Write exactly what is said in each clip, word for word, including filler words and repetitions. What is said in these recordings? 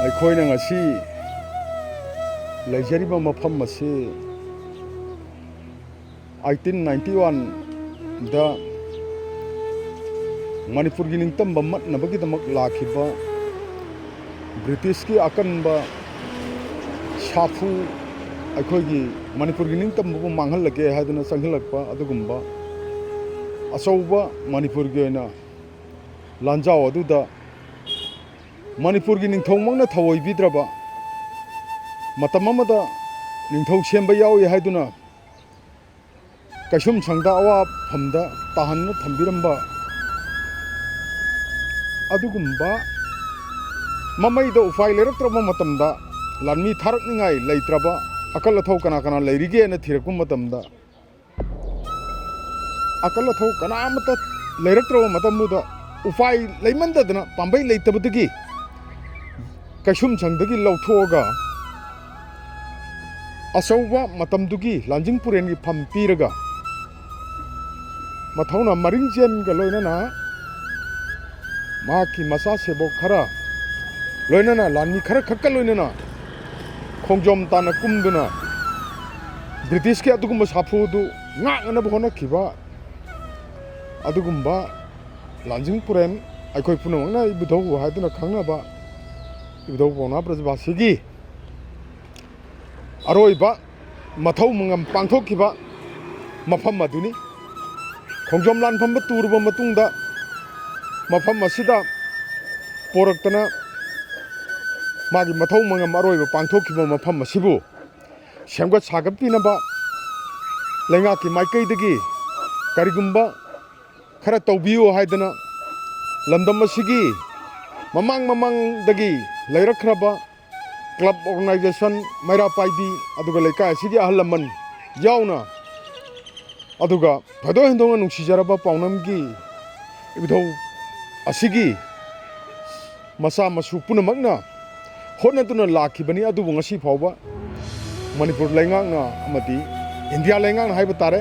ꯑꯩꯈꯣꯏꯅ ꯉꯁꯤ ꯂꯩꯖꯔꯤꯕ ꯃꯐꯝ ꯑꯁꯤ eighteen ninety one ꯗ ꯃꯅꯤꯄꯨꯔꯒꯤ ꯅꯤꯡꯇꯝꯕ ꯃꯠꯅꯕꯒꯤꯗꯃꯛ ꯂꯥꯛꯈꯤꯕ ꯕ꯭ꯔꯤꯇꯤꯁꯀꯤ ꯑꯀꯟꯕ ꯁꯥꯐꯨ, ꯑꯩꯈꯣꯏꯒꯤ ꯃꯅꯤꯄꯨꯔꯒꯤ ꯅꯤꯡꯇꯝꯕꯕꯨ ꯃꯥꯡꯍꯜꯂꯒꯦ ꯍꯥꯏꯗꯨꯅ ꯆꯪꯁꯤꯜꯂꯛꯄ ꯑꯗꯨꯒꯨꯝꯕ ꯑꯆꯧꯕ ꯃꯅꯤꯄꯨꯔꯒꯤ ꯑꯣꯏꯅ ꯂꯥꯟꯖꯥꯎ ꯑꯗꯨꯗ ꯃꯅꯤꯄꯨꯔꯒꯤ ꯅꯤꯡꯊꯧꯃꯛꯅ ꯊꯑꯣꯏꯕꯤꯗ꯭ꯔꯕ, ꯃꯇꯝ ꯑꯃꯗ ꯅꯤꯡꯊꯧ ꯁꯦꯝꯕ ꯌꯥꯎꯏ ꯍꯥꯏꯗꯨꯅ ꯀꯩꯁꯨꯝꯁꯪꯗ ꯑꯋꯥꯐꯝꯗ ꯇꯥꯍꯟꯅ ꯊꯝꯕꯤꯔꯝꯕ ꯑꯗꯨꯒꯨꯝꯕ ꯃꯃꯩꯗ ꯎꯄꯥꯏ ꯂꯩꯔꯛꯇ꯭ꯔꯕ ꯃꯇꯝꯗ, ꯂꯥꯟꯃꯤ ꯊꯥꯔꯛꯅꯤꯡꯉꯥꯏ ꯂꯩꯇ꯭ꯔꯕ ꯑꯀꯜ ꯑꯊꯧ ꯀꯅꯥ ꯀꯅꯥ ꯂꯩꯔꯤꯒꯦꯅ ꯊꯤꯔꯛꯄ ꯃꯇꯝꯗ, ꯑꯀꯜ ꯑꯊꯧ ꯀꯅꯥ ꯑꯃꯠꯇ ꯂꯩꯔꯛꯇ꯭ꯔꯕ ꯃꯇꯝꯗꯨꯗ, ꯎꯄꯥꯏ ꯂꯩꯃꯟꯗꯗꯅ, ꯄꯥꯝꯕꯩ ꯂꯩꯇꯕꯗꯒꯤ ꯀꯩꯁꯨꯝꯁꯪꯗꯒꯤ ꯂꯧꯊꯣꯛꯑꯒ ꯑꯆꯧꯕ ꯃꯇꯝꯗꯨꯒꯤ ꯂꯥꯟꯖꯤꯡ ꯄꯨꯔꯦꯟꯒꯤ ꯐꯝ ꯄꯤꯔꯒ, ꯃꯊꯧꯅꯥ ꯃꯔꯤꯡ ꯆꯦꯟꯒ ꯂꯣꯏꯅꯅ ꯃꯍꯥꯛꯀꯤ ꯃꯆꯥ ꯁꯦꯕꯣꯛ ꯈꯔ, ꯂꯣꯏꯅꯅ ꯂꯥꯟꯃꯤ ꯈꯔ ꯈꯛꯀ ꯂꯣꯏꯅꯅ ꯈꯣꯡꯖꯣꯝ ꯇꯥꯟꯅ ꯀꯨꯝꯗꯨꯅ ꯕ꯭ꯔꯤꯇꯤꯁꯀꯤ ꯑꯗꯨꯒꯨꯝꯕ ꯁꯥꯐꯨꯗꯨ ꯉꯥꯛꯅꯅꯕ ꯍꯣꯠꯅꯈꯤꯕ ꯑꯗꯨꯒꯨꯝꯕ ꯂꯥꯟꯖꯤꯡ ꯄꯨꯔꯦꯟ, ꯑꯩꯈꯣꯏ ꯄꯨꯝꯅꯃꯛꯅ ꯏꯕꯨꯙꯧ ꯍꯥꯏꯗꯨꯅ ꯈꯪꯅꯕ ꯏꯕꯨꯙꯧ ꯄꯥꯎꯅꯥ ꯕ꯭ꯔꯖꯕꯥꯁꯤꯒꯤ ꯑꯔꯣꯏꯕ ꯃꯊꯧ ꯃꯉꯝ ꯄꯥꯡꯊꯣꯛꯈꯤꯕ ꯃꯐꯝ ꯑꯗꯨꯅꯤ꯫ ꯈꯣꯡꯖꯣꯝ ꯂꯥꯟꯐꯝꯕ ꯇꯨꯔꯕ ꯃꯇꯨꯡꯗ, ꯃꯐꯝ ꯑꯁꯤꯗ ꯄꯣꯔꯛꯇꯅ ꯃꯥꯒꯤ ꯃꯊꯧ ꯃꯉꯝ ꯑꯔꯣꯏꯕ ꯄꯥꯡꯊꯣꯛꯈꯤꯕ ꯃꯐꯝ ꯑꯁꯤꯕꯨ ꯁꯦꯝꯒꯠ ꯁꯥꯒꯠꯄꯤꯅꯕ ꯂꯩꯉꯥꯛꯀꯤ ꯃꯥꯏꯀꯩꯗꯒꯤ ꯀꯔꯤꯒꯨꯝꯕ ꯈꯔ ꯇꯧꯕꯤꯌꯨ ꯍꯥꯏꯗꯅ ꯂꯝꯗꯝ ꯑꯁꯤꯒꯤ ꯃꯃꯥꯡ ꯃꯃꯥꯡꯗꯒꯤ ꯂꯩꯔꯛꯈ꯭ꯔꯕ club organization, ꯃꯩꯔꯥ ꯄꯥꯏꯕꯤ, ꯑꯗꯨꯒ ꯂꯩꯀꯥꯏ ꯑꯁꯤꯒꯤ ꯑꯍꯜ ꯂꯃꯟ ꯌꯥꯎꯅ, ꯑꯗꯨꯒ ꯊꯣꯏꯗꯣꯛ ꯍꯦꯟꯗꯣꯛꯅ ꯅꯨꯡꯁꯤꯖꯔꯕ ꯄꯥꯎꯅꯝꯒꯤ ꯏꯕꯨꯙꯧ ꯑꯁꯤꯒꯤ ꯃꯆꯥ ꯃꯁꯨ ꯄꯨꯝꯅꯃꯛꯅ ꯍꯣꯠꯅꯗꯨꯅ ꯂꯥꯛꯈꯤꯕꯅꯤ꯫ ꯑꯗꯨꯕꯨ ꯉꯁꯤ ꯐꯥꯎꯕ ꯃꯅꯤꯄꯨꯔ ꯂꯩꯉꯥꯛꯅ ꯑꯃꯗꯤ ꯏꯟꯗꯤꯌꯥ ꯂꯩꯉꯥꯛꯅ ꯍꯥꯏꯕ ꯇꯥꯔꯦ,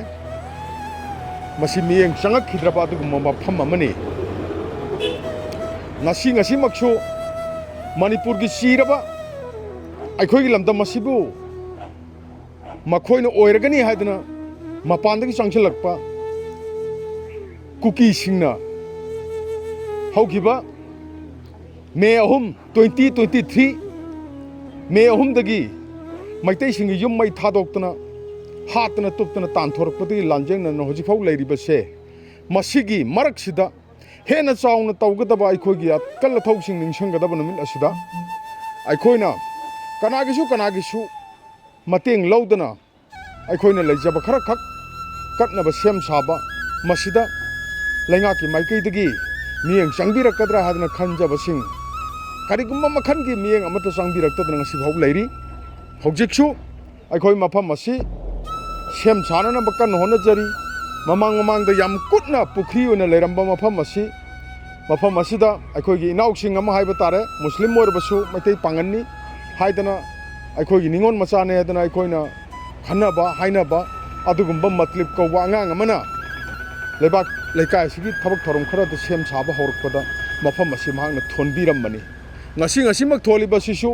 ꯃꯁꯤ ꯃꯤꯠꯌꯦꯡ ꯆꯪꯉꯛꯈꯤꯗ꯭ꯔꯕ ꯑꯗꯨꯒꯨꯝꯕ ꯃꯐꯝ ꯑꯃꯅꯤ꯫ ꯉꯁꯤ, ꯉꯁꯤꯃꯛꯁꯨ ꯃꯅꯤꯄꯨꯔꯒꯤ ꯆꯤꯔꯕ ꯑꯩꯈꯣꯏꯒꯤ ꯂꯝꯗꯝ ꯑꯁꯤꯕꯨ ꯃꯈꯣꯏꯅ ꯑꯣꯏꯔꯒꯅꯤ ꯍꯥꯏꯗꯅ ꯃꯄꯥꯟꯗꯒꯤ ꯆꯪꯁꯤꯜꯂꯛꯄ ꯀꯨꯀꯤꯁꯤꯡꯅ ꯍꯧꯈꯤꯕ ꯃꯦ ꯑꯍꯨꯝ, twenty twenty three, ꯃꯦ ꯑꯍꯨꯝꯗꯒꯤ ꯃꯩꯇꯩꯁꯤꯡꯒꯤ ꯌꯨꯝ ꯃꯩ ꯊꯥꯗꯣꯛꯇꯅ, ꯍꯥꯠꯇꯅ ꯇꯨꯞꯇꯅ ꯇꯥꯟꯊꯣꯔꯛꯄꯗꯒꯤ ꯂꯥꯟꯖꯦꯡꯅꯅ ꯍꯧꯖꯤꯛꯐꯥꯎ ꯂꯩꯔꯤꯕꯁꯦ, ꯃꯁꯤꯒꯤ ꯃꯔꯛꯁꯤꯗ ꯍꯦꯟꯅ ꯆꯥꯎꯅ ꯇꯧꯒꯗꯕ ꯑꯩꯈꯣꯏꯒꯤ ꯑꯀꯜ ꯑꯊꯧꯁꯤꯡ ꯅꯤꯡꯁꯤꯡꯒꯗꯕ ꯅꯨꯃꯤꯠ ꯑꯁꯤꯗ ꯑꯩꯈꯣꯏꯅ ꯀꯅꯥꯒꯤꯁꯨ, ꯀꯅꯥꯒꯤꯁꯨ ꯃꯇꯦꯡ ꯂꯧꯗꯅ ꯑꯩꯈꯣꯏꯅ ꯂꯩꯖꯕ ꯈꯔꯈꯛ ꯀꯠꯅꯕ ꯁꯦꯝ ꯁꯥꯕ, ꯃꯁꯤꯗ ꯂꯩꯉꯥꯛꯀꯤ ꯃꯥꯏꯀꯩꯗꯒꯤ ꯃꯤꯠꯌꯦꯡ ꯆꯪꯕꯤꯔꯛꯀꯗ꯭ꯔꯥ ꯍꯥꯏꯗꯅ ꯈꯟꯖꯕꯁꯤꯡ, ꯀꯔꯤꯒꯨꯝꯕ ꯃꯈꯜꯒꯤ ꯃꯤꯠꯌꯦꯡ ꯑꯃꯠꯇ ꯆꯪꯕꯤꯔꯛꯇꯗꯅ ꯉꯁꯤ ꯐꯥꯎ ꯂꯩꯔꯤ꯫ ꯍꯧꯖꯤꯛꯁꯨ ꯑꯩꯈꯣꯏ ꯃꯐꯝ ꯑꯁꯤ ꯁꯦꯝ ꯁꯥꯅꯅꯕ ꯀꯟꯅ ꯍꯣꯠꯅꯖꯔꯤ꯫ ꯃꯃꯥꯡ ꯃꯃꯥꯡꯗ ꯌꯥꯝ ꯀꯨꯠꯅ ꯄꯨꯈ꯭ꯔꯤ ꯑꯣꯏꯅ ꯂꯩꯔꯝꯕ ꯃꯐꯝ ꯑꯁꯤ, ꯃꯐꯝ ꯑꯁꯤꯗ ꯑꯩꯈꯣꯏꯒꯤ ꯏꯅꯥꯎꯁꯤꯡ ꯑꯃ ꯍꯥꯏꯕ ꯇꯥꯔꯦ, ꯃꯨꯁꯂꯤꯝ ꯑꯣꯏꯔꯕꯁꯨ ꯃꯩꯇꯩ ꯄꯥꯉꯜꯅꯤ ꯍꯥꯏꯗꯅ ꯑꯩꯈꯣꯏꯒꯤ ꯅꯤꯉꯣꯜ ꯃꯆꯥꯅꯦ ꯍꯥꯏꯗꯅ ꯑꯩꯈꯣꯏꯅ ꯈꯟꯅꯕ ꯍꯥꯏꯅꯕ ꯑꯗꯨꯒꯨꯝꯕ ꯃꯇ꯭ꯂꯤꯞ ꯀꯧꯕ ꯑꯉꯥꯡ ꯑꯃꯅ ꯂꯩꯕꯥꯛ ꯂꯩꯀꯥꯏ ꯑꯁꯤꯒꯤ ꯊꯕꯛ ꯊꯧꯔꯝ ꯈꯔꯗ ꯁꯦꯝ ꯁꯥꯕ ꯍꯧꯔꯛꯄꯗ ꯃꯐꯝ ꯑꯁꯤ ꯃꯍꯥꯛꯅ ꯊꯣꯟꯕꯤꯔꯝꯕꯅꯤ꯫ ꯉꯁꯤ ꯉꯁꯤꯃꯛ ꯊꯣꯜꯂꯤꯕꯁꯤꯁꯨ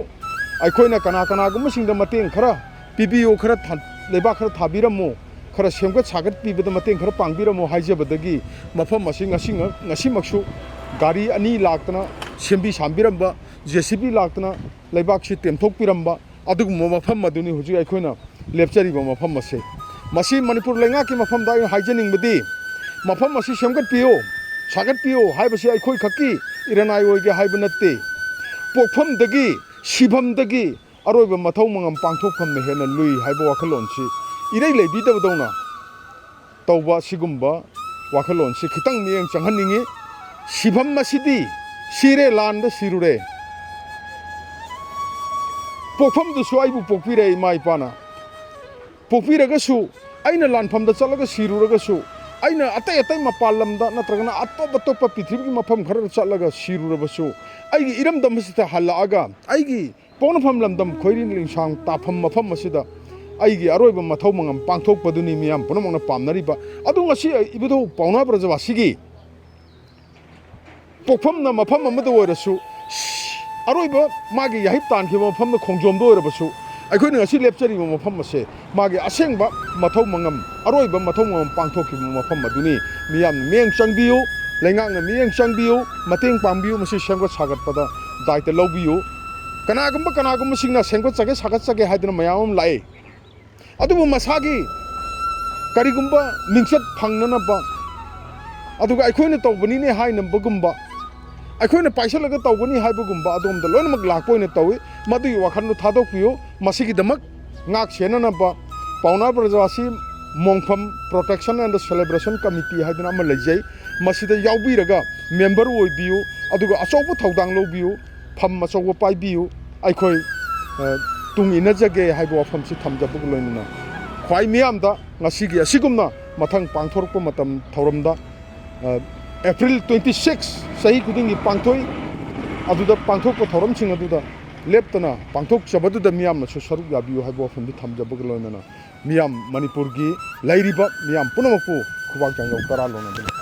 ꯑꯩꯈꯣꯏꯅ ꯀꯅꯥ ꯀꯅꯥꯒꯨꯝꯕꯁꯤꯡꯗ ꯃꯇꯦꯡ ꯈꯔ ꯄꯤꯕꯤꯌꯨ, ꯈꯔ ꯊꯥ-, ꯂꯩꯕꯥꯛ ꯈꯔ ꯊꯥꯕꯤꯔꯝꯃꯨ, ꯈꯔ ꯁꯦꯝꯒꯠ ꯁꯥꯒꯠꯄꯤꯕꯗ ꯃꯇꯦꯡ ꯈꯔ ꯄꯥꯡꯕꯤꯔꯝꯃꯨ ꯍꯥꯏꯖꯕꯗꯒꯤ ꯃꯐꯝ ꯑꯁꯤ ꯉꯁꯤ ꯉ-, ꯉꯁꯤꯃꯛꯁꯨ ꯒꯥꯔꯤ ꯑꯅꯤ ꯂꯥꯛꯇꯅ ꯁꯦꯝꯕꯤ ꯁꯥꯝꯕꯤꯔꯝꯕ, ꯖꯦ ꯁꯤ ꯕꯤ ꯂꯥꯛꯇꯅ ꯂꯩꯕꯥꯛꯁꯤ ꯇꯦꯝꯊꯣꯛꯄꯤꯔꯝꯕ, ꯑꯗꯨꯒꯨꯝꯕ ꯃꯐꯝ ꯑꯗꯨꯅꯤ ꯍꯧꯖꯤꯛ ꯑꯩꯈꯣꯏꯅ ꯂꯦꯞꯆꯔꯤꯕ ꯃꯐꯝ ꯑꯁꯦ꯫ ꯃꯁꯤ ꯃꯅꯤꯄꯨꯔ ꯂꯩꯉꯥꯛꯀꯤ ꯃꯐꯝꯗ ꯑꯩꯅ ꯍꯥꯏꯖꯅꯤꯡꯕꯗꯤ, ꯃꯐꯝ ꯑꯁꯤ ꯁꯦꯝꯒꯠꯄꯤꯌꯨ, ꯁꯥꯒꯠꯄꯤꯌꯨ ꯍꯥꯏꯕꯁꯤ ꯑꯩꯈꯣꯏ ꯈꯛꯀꯤ ꯏꯔꯅꯥꯏ ꯑꯣꯏꯒꯦ ꯍꯥꯏꯕ ꯅꯠꯇꯦ꯫ ꯄꯣꯛꯐꯝꯗꯒꯤ, ꯁꯤꯐꯝꯗꯒꯤ ꯑꯔꯣꯏꯕ ꯃꯊꯧ ꯃꯉꯝ ꯄꯥꯡꯊꯣꯛꯐꯝꯅ ꯍꯦꯟꯅ ꯂꯨꯏ ꯍꯥꯏꯕ ꯋꯥꯈꯜꯂꯣꯟꯁꯤ ꯏꯔꯩ ꯂꯩꯕꯤꯗꯕꯗꯧꯅ ꯇꯧꯕ ꯁꯤꯒꯨꯝꯕ ꯋꯥꯈꯜꯂꯣꯟꯁꯤ ꯈꯤꯇꯪ ꯃꯤꯠꯌꯦꯡ ꯆꯪꯍꯟꯅꯤꯡꯉꯤ꯫ ꯁꯤꯐꯝ ꯑꯁꯤꯗꯤ ꯁꯤꯔꯦ, ꯂꯥꯟꯗ ꯁꯤꯔꯨꯔꯦ꯫ ꯄꯣꯛꯐꯝꯗꯨꯁꯨ ꯑꯩꯕꯨ ꯄꯣꯛꯄꯤꯔꯦ ꯏꯃꯥ ꯏꯄꯥꯅ꯫ ꯄꯣꯛꯄꯤꯔꯒꯁꯨ, ꯑꯩꯅ ꯂꯥꯟꯐꯝꯗ ꯆꯠꯂꯒ ꯁꯤꯔꯨꯔꯒꯁꯨ, ꯑꯩꯅ ꯑꯇꯩ ꯑꯇꯩ ꯃꯄꯥꯟ ꯂꯝꯗ ꯅꯠꯇ꯭ꯔꯒꯅ ꯑꯇꯣꯞ ꯑꯇꯣꯞꯄ ꯄ꯭ꯔꯤꯊꯤꯕꯤꯒꯤ ꯃꯐꯝ ꯈꯔꯗ ꯆꯠꯂꯒ ꯁꯤꯔꯨꯔꯕꯁꯨ, ꯑꯩꯒꯤ ꯏꯔꯝꯗꯝ ꯑꯁꯤꯗ ꯍꯜꯂꯛꯑꯒ ꯑꯩꯒꯤ ꯄꯣꯛꯅꯐꯝ ꯂꯝꯗꯝ ꯈꯣꯏꯔꯤ ꯂꯤꯡꯁꯥꯡ ꯇꯥꯐꯝ ꯃꯐꯝ ꯑꯁꯤꯗ ꯑꯩꯒꯤ ꯑꯔꯣꯏꯕ ꯃꯊꯧ ꯃꯉꯝ ꯄꯥꯡꯊꯣꯛꯄꯗꯨꯅꯤ ꯃꯤꯌꯥꯝ ꯄꯨꯝꯅꯃꯛꯅ ꯄꯥꯝꯅꯔꯤꯕ꯫ ꯑꯗꯨ ꯉꯁꯤ ꯏꯕꯨꯙꯧ ꯄꯥꯎꯅꯥ ꯕ꯭ꯔꯖꯕꯥꯁꯤꯒꯤ ꯄꯣꯛꯐꯝꯅ ꯃꯐꯝ ꯑꯃꯗ ꯑꯣꯏꯔꯁꯨ, ꯑꯔꯣꯏꯕ ꯃꯥꯒꯤ ꯌꯥꯍꯤꯞ ꯇꯥꯟꯈꯤꯕ ꯃꯐꯝꯗ ꯈꯣꯡꯖꯣꯝꯗ ꯑꯣꯏꯔꯕꯁꯨ, ꯑꯩꯈꯣꯏꯅ ꯉꯁꯤ ꯂꯦꯞꯆꯔꯤꯕ ꯃꯐꯝ ꯑꯁꯦ ꯃꯥꯒꯤ ꯑꯁꯦꯡꯕ ꯃꯊꯧ ꯃꯉꯝ, ꯑꯔꯣꯏꯕ ꯃꯊꯧ ꯃꯉꯝ ꯄꯥꯡꯊꯣꯛꯈꯤꯕ ꯃꯐꯝ ꯑꯗꯨꯅꯤ꯫ ꯃꯤꯌꯥꯝꯅ ꯃꯤꯠꯌꯦꯡ ꯆꯪꯕꯤꯌꯨ, ꯂꯩꯉꯥꯛꯅ ꯃꯤꯠꯌꯦꯡ ꯆꯪꯕꯤꯌꯨ, ꯃꯇꯦꯡ ꯄꯥꯡꯕꯤꯌꯨ, ꯃꯁꯤ ꯁꯦꯝꯒꯠ ꯁꯥꯒꯠꯄꯗ ꯗꯥꯏꯇ ꯂꯧꯕꯤꯌꯨ꯫ ꯀꯅꯥꯒꯨꯝꯕ ꯀꯅꯥꯒꯨꯝꯕꯁꯤꯡꯅ ꯁꯦꯝꯒꯠꯆꯒꯦ ꯁꯥꯒꯠꯆꯒꯦ ꯍꯥꯏꯗꯨꯅ ꯃꯌꯥꯝ ꯑꯃ ꯂꯥꯛꯏ꯫ ꯑꯗꯨꯕꯨ ꯃꯁꯥꯒꯤ ꯀꯔꯤꯒꯨꯝꯕ ꯃꯤꯡꯆꯠ ꯐꯪꯅꯅꯕ, ꯑꯗꯨꯒ ꯑꯩꯈꯣꯏꯅ ꯇꯧꯕꯅꯤꯅꯦ ꯍꯥꯏꯅꯕꯒꯨꯝꯕ, ꯑꯩꯈꯣꯏꯅ ꯄꯥꯏꯁꯤꯜꯂꯒ ꯇꯧꯒꯅꯤ ꯍꯥꯏꯕꯒꯨꯝꯕ ꯑꯗꯣꯝꯗ ꯂꯣꯏꯅꯃꯛ ꯂꯥꯛꯄ ꯑꯣꯏꯅ ꯇꯧꯏ꯫ ꯃꯗꯨꯒꯤ ꯋꯥꯈꯜꯗꯨ ꯊꯥꯗꯣꯛꯄꯤꯌꯨ꯫ ꯃꯁꯤꯒꯤꯗꯃꯛ ꯉꯥꯛ ꯁꯦꯟꯅꯅꯕ ꯄꯥꯎꯅꯥ ꯕ꯭ꯔꯖꯥꯁꯤ ꯃꯣꯡꯐꯝ Protection and Celebration Committee ꯍꯥꯏꯗꯅ ꯑꯃ ꯂꯩꯖꯩ꯫ ꯃꯁꯤꯗ ꯌꯥꯎꯕꯤꯔꯒ ꯃꯦꯝꯕꯔ ꯑꯣꯏꯕꯤꯌꯨ, ꯑꯗꯨꯒ ꯑꯆꯧꯕ ꯊꯧꯗꯥꯡ ꯂꯧꯕꯤꯌꯨ, ꯐꯝ ꯑꯆꯧꯕ ꯄꯥꯏꯕꯤꯌꯨ꯫ ꯑꯩꯈꯣꯏ, ꯑ, ꯇꯨꯡ ꯏꯟꯅꯖꯒꯦ ꯍꯥꯏꯕ ꯋꯥꯐꯝꯁꯤ ꯊꯝꯖꯕꯒ ꯂꯣꯏꯅꯅ ꯈ꯭ꯋꯥꯏ ꯃꯤꯌꯥꯝꯗ ꯉꯁꯤꯒꯤ ꯑꯁꯤꯒꯨꯝꯅ ꯃꯊꯪ ꯄꯥꯡꯊꯣꯔꯛꯄ ꯃꯇꯝ ꯊꯧꯔꯝꯗ, ꯑ, ꯑꯦꯄ꯭ꯔꯤꯜ twenty six ꯆꯍꯤ ꯈꯨꯗꯤꯡꯒꯤ ꯄꯥꯡꯊꯣꯛꯏ꯫ ꯑꯗꯨꯗ ꯄꯥꯡꯊꯣꯛꯄ ꯊꯧꯔꯝꯁꯤꯡ ꯑꯗꯨꯗ ꯂꯦꯞꯇꯅ ꯄꯥꯡꯊꯣꯛꯆꯕꯗꯨꯗ ꯃꯤꯌꯥꯝꯅꯁꯨ ꯁꯔꯨꯛ ꯌꯥꯕꯤꯌꯨ ꯍꯥꯏꯕ ꯋꯥꯐꯝꯗꯤ ꯊꯝꯖꯕꯒ ꯂꯣꯏꯅꯅ, ꯃꯤꯌꯥꯝ, ꯃꯅꯤꯄꯨꯔꯒꯤ ꯂꯩꯔꯤꯕ ꯃꯤꯌꯥꯝ ꯄꯨꯝꯅꯃꯛꯄꯨ ꯈꯨꯕꯥꯛ ꯆꯥꯡꯖꯧ ꯇꯔꯥ ꯂꯣꯟꯅꯗꯨꯅ